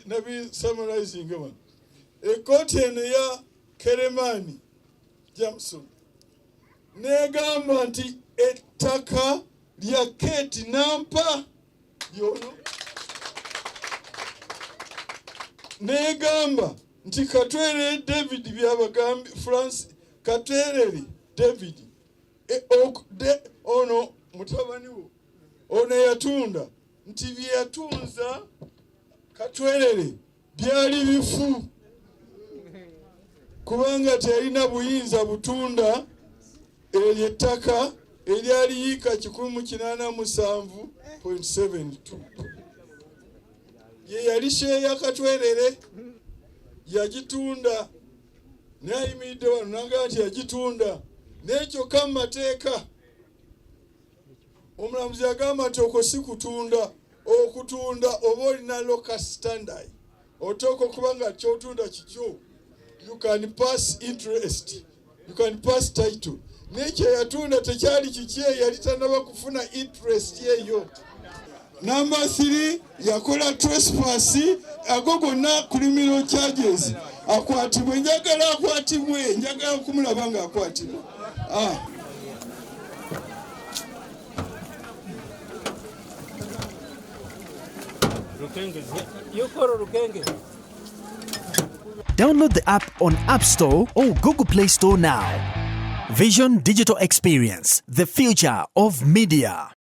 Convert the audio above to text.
Nabi summarizing wano. Ekkooti eno ya Keremani Jamson negamba nti ettaka lya Kate Nampa lyono, negamba nti Katwerere David Byabagambi, France Katwerere David, ono mutabani wo ono yatunda, nti bye yatunza Katwerere byali bifu kubanga teyalina buyinza butunda eryo ettaka eryali yiika 187.72. Ye yali share Katwerere yagitunda, naye ayimiridde wano nagamba nti yagitunda, naye kyokka mu mateeka omulamuzi yagamba nti okwo si kutunda. Okutunda oba olina locus standi, oteeka okuba nga kyotunda kikyo. You can pass interest, you can pass title, naye kyeyatunda tekyali kikye, yali tanaba kufuna interest eyo. Number 3, yakola trespass. Ago gonna criminal charges, akwatibwe. Njagala akwatibwe, njagala kumulaba nga akwatibwa. Ah. Rukenge. You call Rukenge. Download the app on App Store or Google Play Store now. Vision Digital Experience, the future of media.